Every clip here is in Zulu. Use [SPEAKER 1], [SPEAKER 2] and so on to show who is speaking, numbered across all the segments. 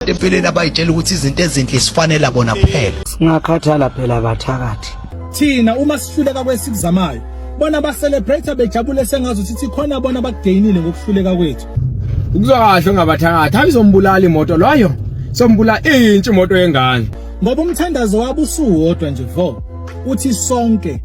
[SPEAKER 1] Empilweni abayitshela ukuthi izinto ezinhle sifanele bona kuphela.
[SPEAKER 2] Singakhathala phela bathakathi.
[SPEAKER 3] Thina uma sihluleka kwesikuzamayo, bona ba-celebrate bejabule sengazuthi thi khona bona bakugeyinile ngokuhluleka kwethu.
[SPEAKER 4] Ukuzwa kahle ungabathakathi, hayi izombulala imoto loyo. Sombula intsha imoto yengane.
[SPEAKER 3] Ngoba umthandazo wabo usuwodwa nje vo, uthi sonke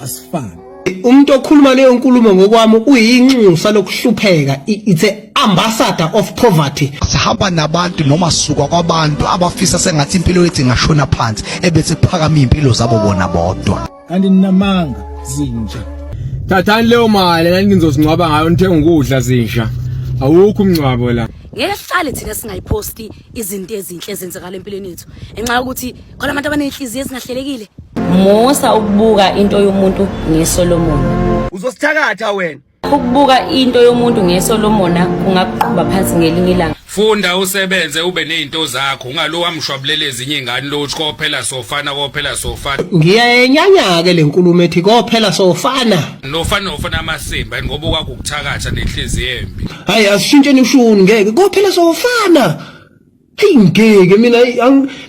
[SPEAKER 3] asifani.
[SPEAKER 5] Umuntu okhuluma leyo nkulumo ngokwami uyinxusa lokuhlupheka, it's a ambassador of poverty.
[SPEAKER 1] Sihamba nabantu noma sisuka kwabantu abafisa sengathi impilo yethu ingashona phansi ebese kuphakama impilo zabo bona bodwa.
[SPEAKER 3] Kanti ninamanga zinja.
[SPEAKER 4] Thathani leyo mali nani nizozingcwaba ngayo nithenga ukudla zinja. Awukho umngcwabo la.
[SPEAKER 6] Ngeke sihlale thina singayiphosti izinto ezinhle ezenzekala empilweni yethu ngenxa yokuthi khona abantu abaney'nhliziyo ezingahlelekile.
[SPEAKER 7] Musa ukubuka into yomuntu ngeso lomona.
[SPEAKER 8] Uzosithakatha wena.
[SPEAKER 7] Ukubuka into yomuntu ngeso lomona kungakuqumba phansi ngelinye ilanga.
[SPEAKER 9] Funda usebenze ube nezinto zakho ungalo wamshwabulela ezinye ingane lo uthi kophela sofana kophela sofana.
[SPEAKER 5] Ngiyayenyanya ke lenkulumo ethi kophela sofana.
[SPEAKER 9] Nofana nofana amasimba ngoba okwakukuthakatha nenhliziyo embi.
[SPEAKER 5] Hayi asishintsheni ushuni ngeke kophela sofana. Hey ngeke mina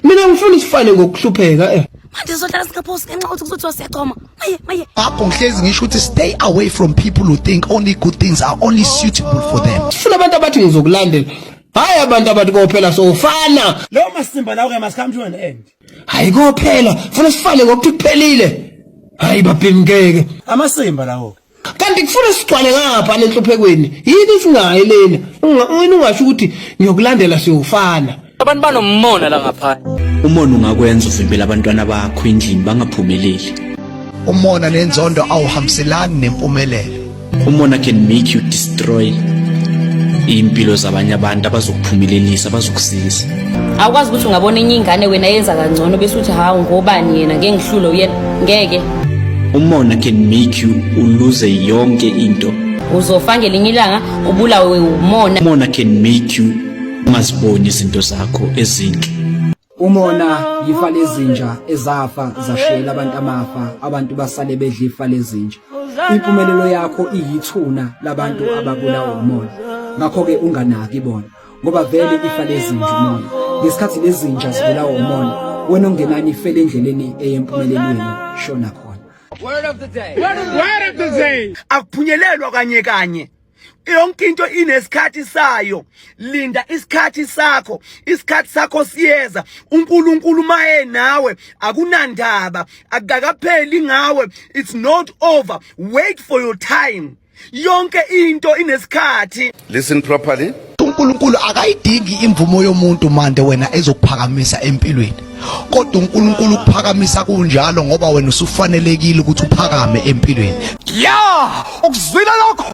[SPEAKER 5] mina ngifuna sifane ngokuhlupheka eh.
[SPEAKER 6] Manje sizohlala singaphosi ngenxa yokuthi kuzothiwa siyachoma. Maye maye.
[SPEAKER 1] Ngakho ngihlezi ngisho ukuthi stay away from people who think only good things are only suitable for them.
[SPEAKER 5] Sifuna abantu abathi ngizokulandela. Hayi abantu abathi kophela sofana.
[SPEAKER 8] Lawo masimba lawo ke must come to an end.
[SPEAKER 5] Hayi kophela funa sifane ngokuthi kuphelile. Hayi babhemi ngeke.
[SPEAKER 8] Amasimba lawo.
[SPEAKER 5] Kanti kufuna sigcwale ngapha lenhluphekweni. Yini singayi lena? Wena ungasho ukuthi ngiyokulandela siyofana.
[SPEAKER 10] Abantu banomona la ngaphandle.
[SPEAKER 11] Umona ungakwenza uvimbela abantwana bakho endlini bangaphumeleli.
[SPEAKER 1] Umona nenzondo awuhambiselani nempumelelo.
[SPEAKER 11] Umona can make you destroy impilo zabanye abantu abazokuphumelelisa abazokusiza.
[SPEAKER 7] Awukwazi ukuthi ungabona enye ingane wena yenza kangcono bese uthi hawu ngobani yena ngeke ngihlule uyena ngeke.
[SPEAKER 11] Umona can make you uluze yonke into.
[SPEAKER 7] Uzofa ngelinye ilanga ubulawe umona.
[SPEAKER 11] Umona can make you ungaziboni izinto zakho ezinhle.
[SPEAKER 2] Umona yifa lezinja ezafa zashiyela abantu amafa, abantu basale bedla ifa lezinja. Impumelelo yakho iyithuna labantu ababulawa umona. Ngakho-ke unganaki bona ngoba vele ifa lezinja umona. Ngesikhathi lezinja zibulawa umona, wena ongenani ifele endleleni eyempumelelweni shona khona.
[SPEAKER 8] Word of the day. Word of the day. Akuphunyelelwa kanye kanye. Yonke into inesikhathi sayo. Linda isikhathi sakho. Isikhathi sakho siyeza. uNkulunkulu maye nawe akunandaba. Akukakapheli ngawe. It's not over. Wait for your time. Yonke into inesikhathi.
[SPEAKER 12] Listen properly.
[SPEAKER 1] uNkulunkulu akayidingi imvumo yomuntu mande wena ezokuphakamisa empilweni. Kodwa uNkulunkulu ukuphakamisa kunjalo ngoba wena usufanelekile ukuthi uphakame empilweni.
[SPEAKER 8] Yeah, ukuzwile lokho.